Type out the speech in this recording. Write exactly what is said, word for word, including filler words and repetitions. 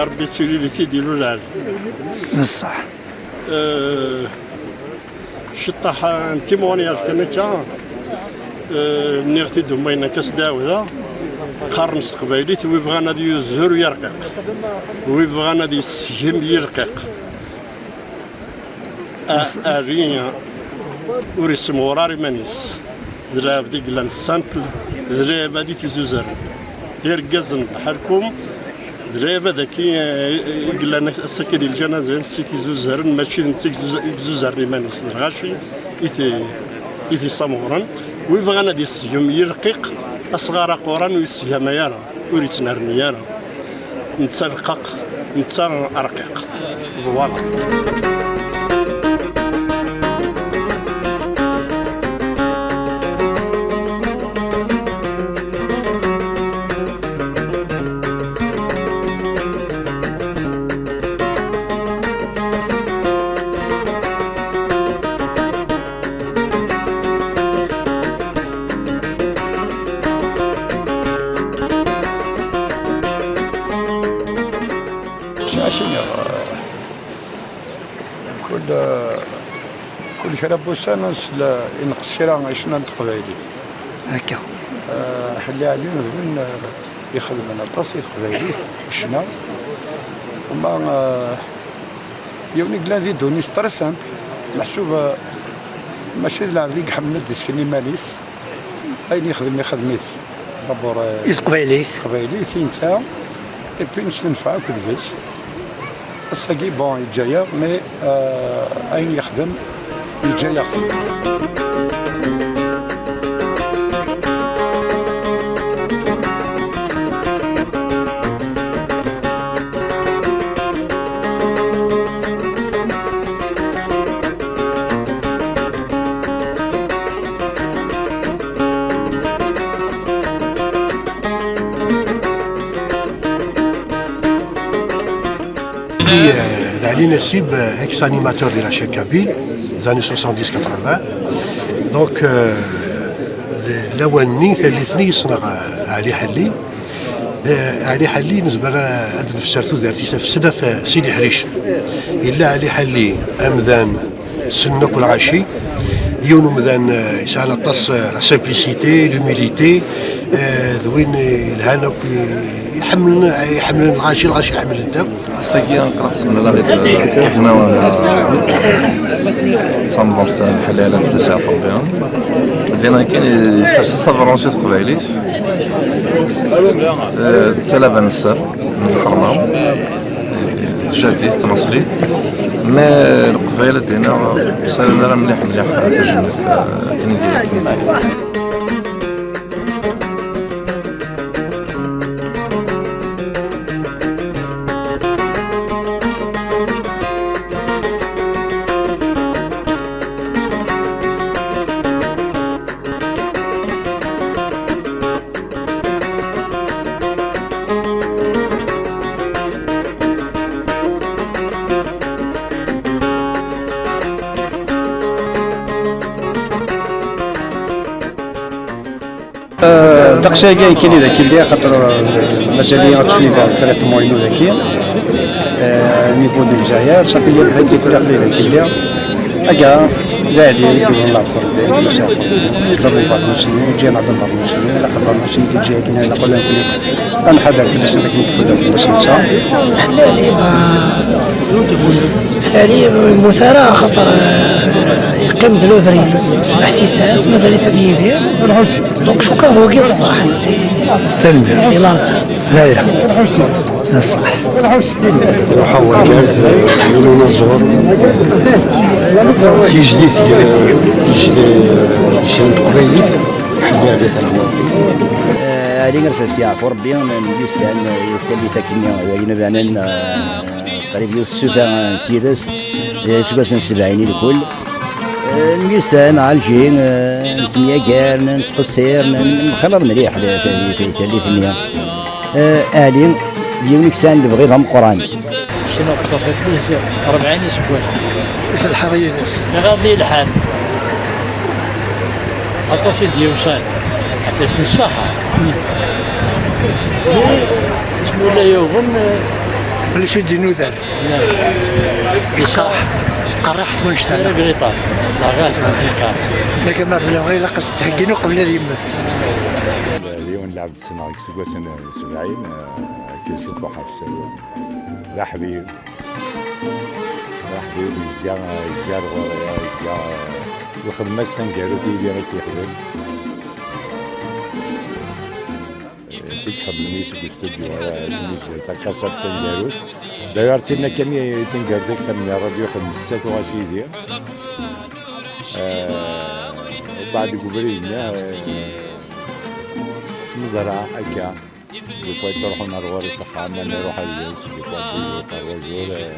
Rebbi yettili di tid ilulan. Neṣṣeḥ. Eh, ciṭṭaḥ n timɣunyas kan akka, eh, nniɣ-t-id umayen akka s-d-ɛawdeɣ, qqaren s teqbaylit, wi bɣan ad yuzur yirqiq, wi bɣan ad yesseghem yirqiq. A-, ari ur isemɣur ara iman-is. D lɛebd i yellan simple, d lɛibad i t-izuzaren. Irgazen bḥalkum, d lɛibad-agi, eh, i yellan ass-agi di lǧanaza, s i t-izuzaren, mačči d netta i izuza-, i izuzaren iman-is, d lɣaci i t-, i t-issamɣuren. Wi bɣan ad yesseghem yirqiq, asɣar aquran ur yesseghamay ara, ur yettnerni ara. Netta rqeq, netta arqiq. Voilà. Mačči, eh, kul, eh, kul kra n wussan ad nsel, eh, ineqqes kra i ccna n teqbaylit. Akka. Eh, Ḥelli Ɛli d win, eh, ixedmen aṭas i teqbaylit, i ccna. Uma, eh, yiwen i yellan di ddunit très simple, meḥsub, eh, mačči d lɛebd i iḥemmlen ad d-isken iman-is. Ayen yexdem, ixdem-it d'abord, eh, i teqbaylit. Teqbaylit, i netta, et puis nestenfeɛ akk deg-s. Ass-agi, bon, yeǧǧa-yaɣ, mais, eh, ayen yexdem, yeǧǧa-yaɣ-t-id. Ɛli, euh, d Ɛli Nassib, euh, ex-animateur de la chaîne Kabyle, des années soixante-dix quatre-vingts. Donc, euh, d-, lawan-nni, tallit-nni, ssneɣ, euh, Ɛli Ḥelli. Eh, Ɛli Ḥelli, nezmer, eh, ad nefser tudert-is ɣef snat, eh, Sidi Ḥric. Yella Ɛli Ḥelli, amdan ssnen akk lɣaci, yiwen umdan, eh, yesɛan aṭas, eh, la simplicité, l'humilité, eh, d win, eh, yelhan akk, eh, iḥemmlen, eh, iḥemmlen lɣaci, lɣaci ḥemmlen-t akk. Ass-agi, aql-aɣ semmellaɣ-d, eh, tameẓẓuɣt n Ḥelli Ɛli At Ddis Ɛif Rebbi. Din akken, eh, yessers-as abernus i teqbaylit. Eh, d talaba n sser n lḥerma, tjaddit, tneṣlit, ma Leqbayel ad d-iniɣ ur sɛin ara mliḥ, mliḥ tajmilt, eh, akken i d-, akken i d-, Eh, ddeqs-agi kan i dagi lliɣ, xaṭer, eh, mazal-iyi ad suivre traitement-inu dagi. Eh, niveau de Lezzayer, ça fait yir ḥaǧa kul aql-i dagi lliɣ. Aga, d Ɛli i d-iwwin leɛfer, d Ɛli Masafa. D lmubaḍ-nsen, ǧǧan-aɣ-d lmubaḍ-nsen, ilaq lmubaḍ-nsen i d-ǧǧan akken ilaq ula nekni ad nḥader fell-asen akken i d-ḥudren fell-asen netta. Ḥelli Ɛli, bah, Ali ur yemmut ara, axaṭer, eh, yeqqim-d lodri-ines, ṣbeḥ s isas, mazal-it ad yidir. Donc, cukkeɣ d wagi d ṣṣeḥ. Tanemmirt. Di l'artiste. Aya. D ṣṣeḥ. Ruḥ a urgaz, d unaẓur. Tijdit gar, tijdit, tijdit n teqbaylit, ḥedd iɛli tanhurt. Eh, Ali Rfas, yeɛfu Rebbi, nemyussan, eh, yiwet tallit akkenni, d ayen ibanen, eh, qrib yiwet tsuta, eh, n tidet, eh, iseggasen sebɛin i lkull. Eh, nemyussan, Alger, eh, nettemyagar, nettqessir, n-, nemxalaḍ mliḥ, eh, tallit-nni. Eh, Ali, d yiwen i yesɛan lebɣi d ameqqran. Ssneɣ-t ṣafi rebɛin iseggasen. Iselḥaḍ yid-s. Iɣaḍ-iyi lḥal. Aṭas i d-yusan. Ḥaṭit n ṣṣaḥa. Ismu la yuḍen. Ulac i d-inudan. Iṣaḥ. Qerriḥet wanect-a. Sir Agriṭa. Neɣ ɣas ma t-neqqar. Lakin ma bla ilaq ad s-ttheggin uqbel ad yemmet. D yiwen lɛebd ssneɣ deg iseggasen sebɛin, eh, akken cukkeɣ ɣef usaru. D aḥbib. D aḥbib, yezga, yezga ar ɣur-i, yezga, eh, lxedma-s taneggarut yid-i i tt-yexdem. Eh, i ixedmen seg ustudyu, eh, asmi yezger takaṣat taneggarut. D'ailleurs, d tin akka mi d taneggarut i yeqqimen i ṛṛadyu, xedmen setta tuɣac yid-i. Eh, ubeɛd deg ubrid-nni, eh, s tmeẓra akka. Des fois yettruḥun ar ɣur-i s axxam, ma iruḥ ad yens, des fois deux jours, trois jours, euh,